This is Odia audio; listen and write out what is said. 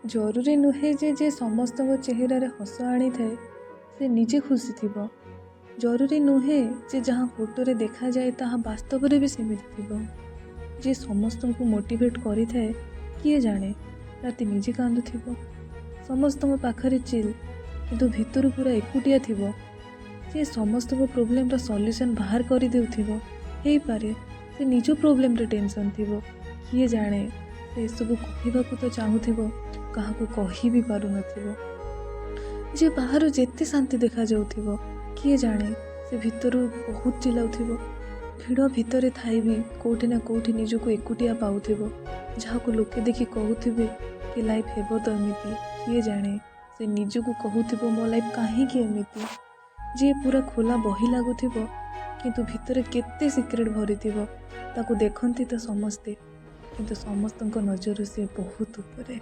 ଜରୁରୀ ନୁହେଁ ଯେ ଯିଏ ସମସ୍ତଙ୍କ ଚେହେରାରେ ହସ ଆଣିଥାଏ, ସେ ନିଜେ ଖୁସି ଥିବ। ଜରୁରୀ ନୁହେଁ ଯେ ଯାହା ଫଟୋରେ ଦେଖାଯାଏ, ତାହା ବାସ୍ତବରେ ବି ସେମିତି ଥିବ। ଯିଏ ସମସ୍ତଙ୍କୁ ମୋଟିଭେଟ୍ କରିଥାଏ, କିଏ ଜାଣେ ରାତି ନିଜେ କାନ୍ଦୁଥିବ। ସମସ୍ତଙ୍କ ପାଖରେ ଚିଲ୍, କିନ୍ତୁ ଭିତରୁ ପୁରା ଏକୁଟିଆ ଥିବ। ଯିଏ ସମସ୍ତଙ୍କ ପ୍ରୋବ୍ଲେମର ସଲ୍ୟୁସନ୍ ବାହାର କରିଦେଉଥିବ, ହେଇପାରେ ସେ ନିଜ ପ୍ରୋବ୍ଲେମରେ ଟେନସନ୍ ଥିବ। କିଏ ଜାଣେ, ସେ ଏସବୁ କହିବାକୁ ତ ଚାହୁଁଥିବ, କାହାକୁ କହି ବି ପାରୁନଥିବ। ଯିଏ ବାହାରୁ ଯେତେ ଶାନ୍ତି ଦେଖାଯାଉଥିବ, କିଏ ଜାଣେ ସେ ଭିତରୁ ବହୁତ ଚିଲାଉଥିବ। ଭିଡ଼ ଭିତରେ ଥାଇ ବି କେଉଁଠି ନା କେଉଁଠି ନିଜକୁ ଏକୁଟିଆ ପାଉଥିବ। ଯାହାକୁ ଲୋକେ ଦେଖି କହୁଥିବେ କି ଲାଇଫ୍ ହେବ ତ ଏମିତି, କିଏ ଜାଣେ ସେ ନିଜକୁ କହୁଥିବ, ମୋ ଲାଇଫ୍ କାହିଁକି ଏମିତି? ଯିଏ ପୁରା ଖୋଲା ବହି ଲାଗୁଥିବ, କିନ୍ତୁ ଭିତରେ କେତେ ସିକ୍ରେଟ୍ ଭରିଥିବ। ତାକୁ ଦେଖନ୍ତି ତ ସମସ୍ତେ, କିନ୍ତୁ ସମସ୍ତଙ୍କ ନଜରରୁ ସିଏ ବହୁତ ଉପରେ।